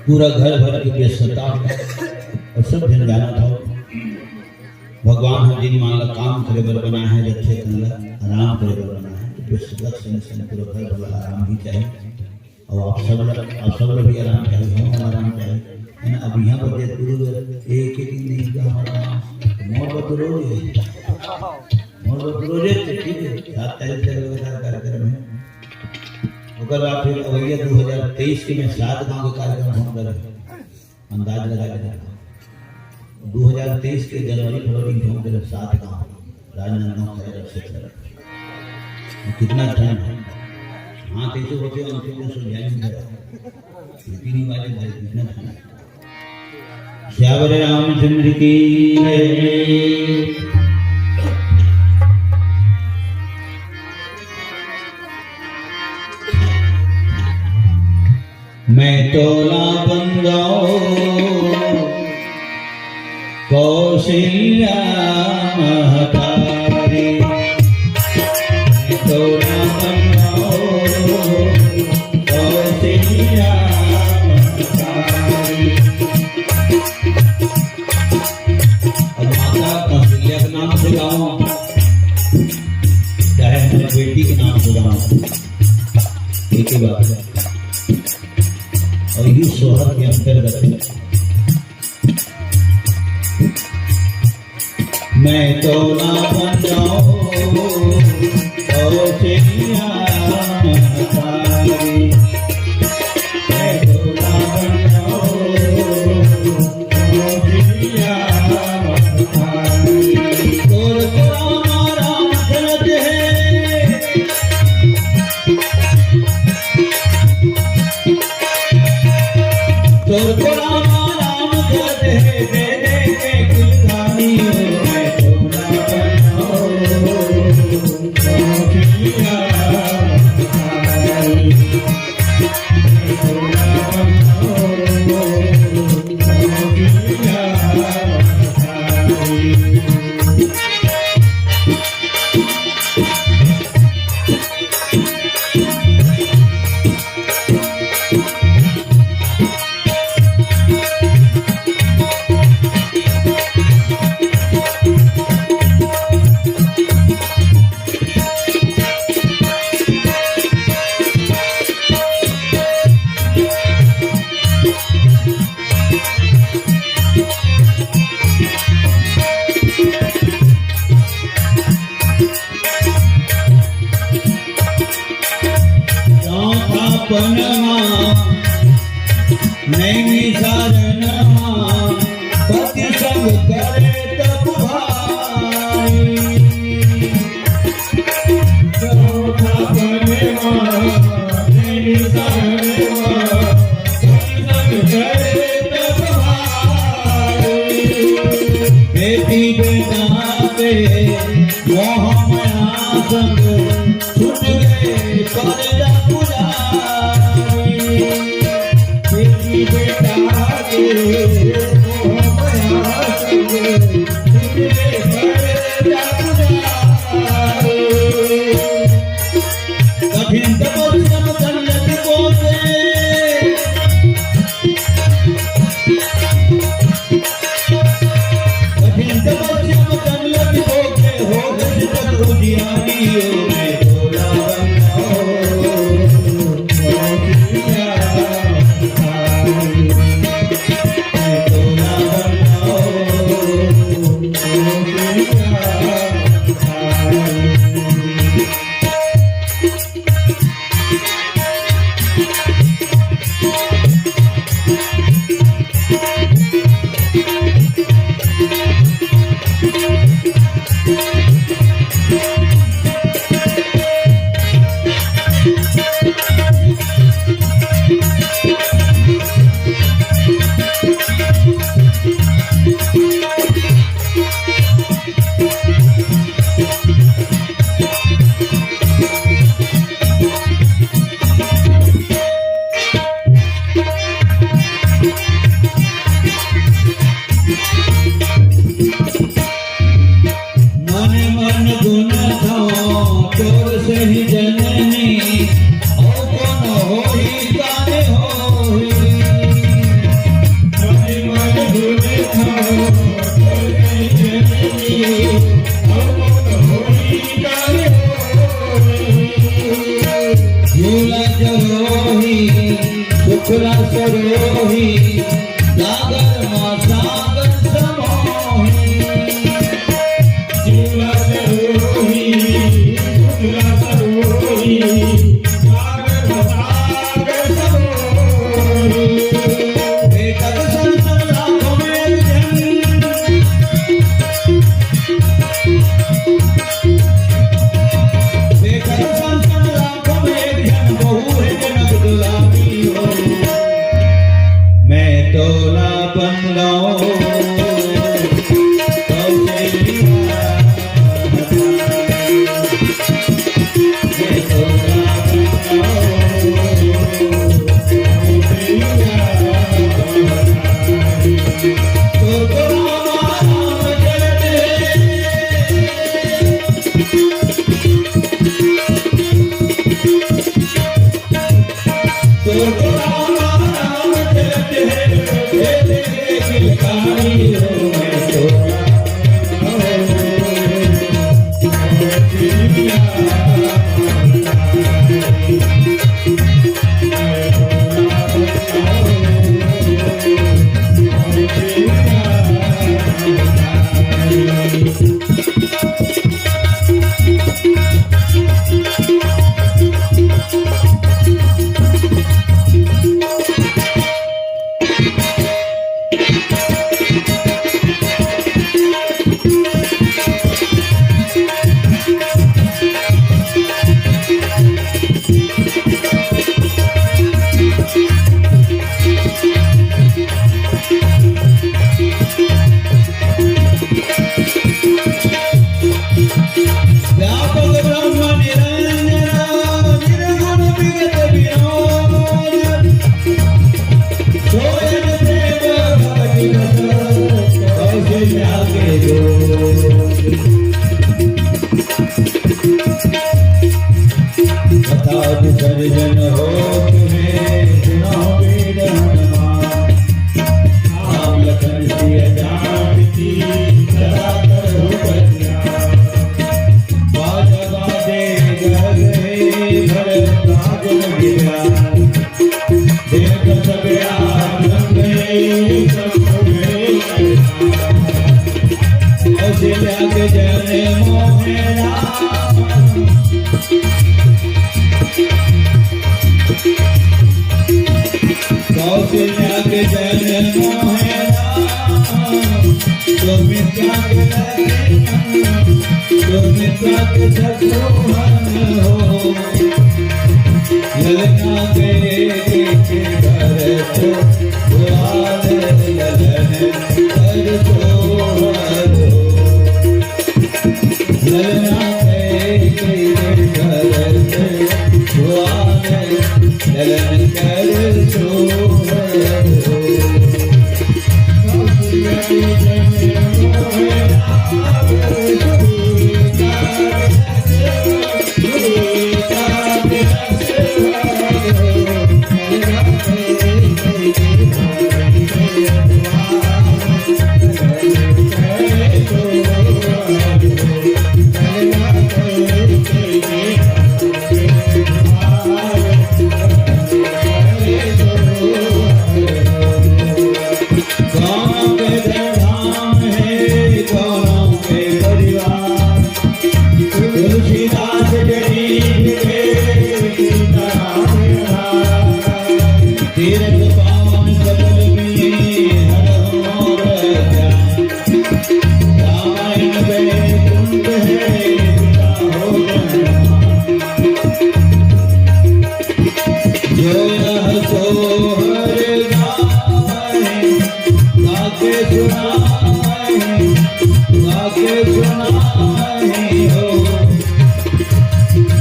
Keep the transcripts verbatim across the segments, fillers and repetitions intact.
पूरा घर भर के व्यस्तता अउ सब झन जानत हव, भगवान ह जिन मन ला काम करे बर बनाए हे, रखे तन ला आराम करे बर बनाए हे, तो व्यस्तता के संग संग पूरा घर भर ला आराम भी चाही। अउ आप सब ला, आप सब ला भी आराम चाही, हम आराम चाही, है ना? अब इहाँ पर जे गुरु एक ही दिन नहीं का हमारा आराम, मोर बर तो रोज हे, मोर बर तो रोज हे, ठीक है, सात तारीख तक लगातार कार्यक्रम है। ओकर बाद फिर अवैया दू हजार तेईस के में सात गांव के कार्यक्रम हम करे, अंदाज लगा के रखा। दू हजार तेईस के जनवरी फरवरी में हम करे सात गांव, राजनांदगांव, खैरा क्षेत्र। कितना ठंड है, हाथ ऐसे होते हैं, उनके मुंह से जाने नहीं लगा। इतनी वाले भाई, कितना ठंड है। सियावर रामचंद्र की जय। मैं तोला बन जाओ कौशल्या महतारी, मैं तोला बन जाओ कौशल्या महतारी। अब माता कौशल्या के नाम से गाओ, चाहे अपने बेटी के नाम से गाओ, एक ही बात है। अउ इही सोहर के अंतर्गत मैं तोला बन जाओ कौशल्या महतारी, मैं तोला बन जाओ कौशल्या महतारी। तोर तोरा मारा मतलब है, तोर तोरा मारा मतलब है, दे दे के कुलधानी हो, मैं तोला बन जाओ कौशल्या महतारी। चौथा पनवा नैनी सारनवा, पति संग करे तब भाई। चौथा पनवा नैनी सारनवा, पति संग करे तब भाई। बेटी बेटा के मोह माया संग छूट गए परजा पुजारी। बेटी बेटा के मोह माया संग छूट गए परजा पुजारी। कठिन तपस्या में कन्या को से कठिन तपस्या में कन्या को के हो गई तब उजियारी, मैं तोला बन जाओ। व्यापक ब्रह्म निरंजन, निर्गुण विगत विनोद। सोयन प्रेम भगति रस, कौशल्या के जोत। कथा विसर्जन होत हे, सुनो वेद हनुमान। राम लखन सिय जानकी, सदा करहु कल्याण। बाजा बाजे गले, भरत साजन विराज। देख सब आनंद हे, शंभु में कल्याण। कौशल्या के जन मोहे राम। कौशल्या के जन मोहे राम, सुमित्रा के लखन, सुमित्रा के शत्रुघ्न हो। ललना के देखे भरत द्वार, ललन कर सोहर हो। तीरथ पावन सकल में हर मोर ध्यान। रामायण वैकुंठ है पिता हो जाना। जो यह सोहर गावै, गाके सुनावै, गाके सुनावै हो।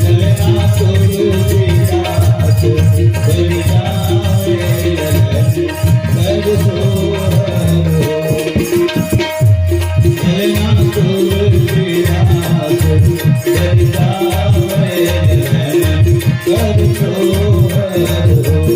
ललना तुलसीदास बन जाए, ललन कर सोहर हो। ललना तुलसीदास बन जाए, ललन कर सोहर हो।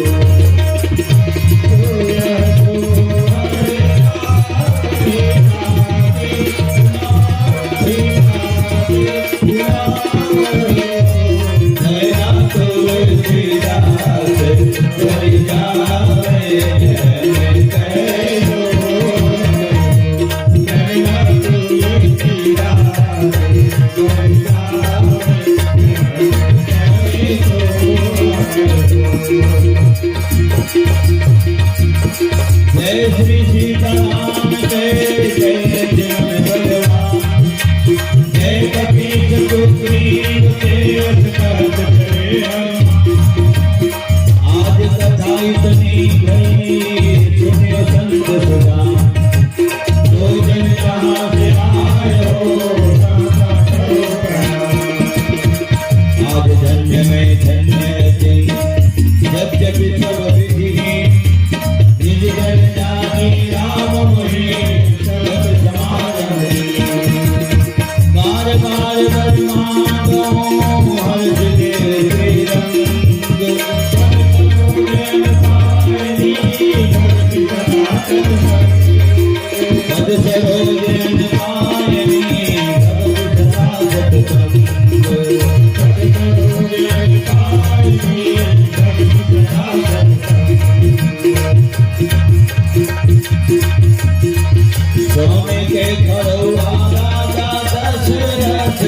सोने के घरवा राजा दशरथ,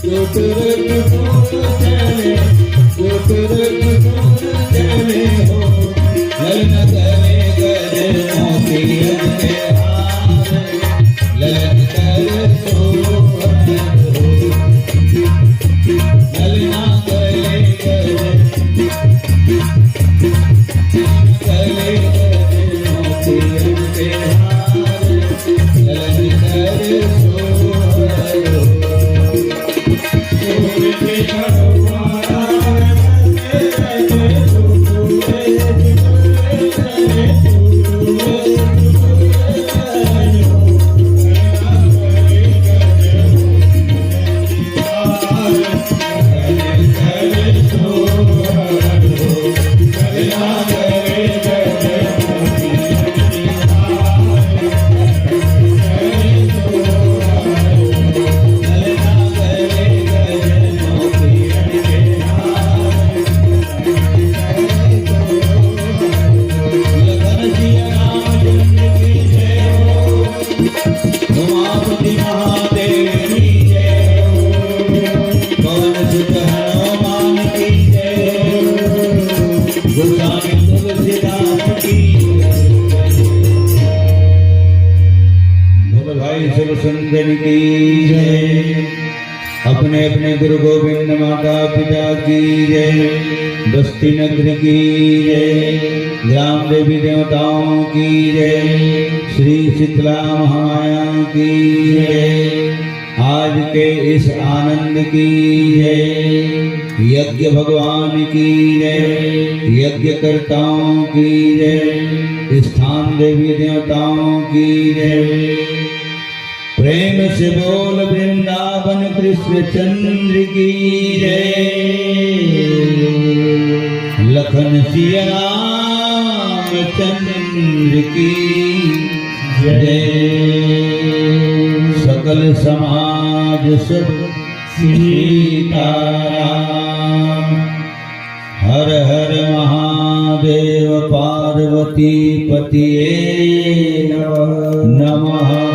टुटुर टुटुर चले, टुटुर टुटुर चले हो। ललना गले गले मोतियन के हार, ललन कर सोहर हो। ललना गले गले, गले गले मोतियन के हार, ललन कर सोहर हो। उमापति महादेव की जय हो। पवन सुत हनुमान की जय हो। गोस्वामी तुलसीदास की जय। बोलो भाई शिव सुंदर की जय। अपने अपने गुरु गोविंद माता पिता की जय, बस्ती नगरी की जय, ग्राम देवी देवताओं की जय, श्री शीतला महामाया की जय, आज के इस आनंद की जय, यज्ञ भगवान की जय, यज्ञकर्ताओं की जय, स्थान देवी देवताओं की जय। प्रेम से बोल वृंदावन कृष्ण चंद्र की जय, लखन सिया राम चंद्र की जय, सकल समाज सब सीताराम। हर हर महादेव पार्वती पतिये नमः।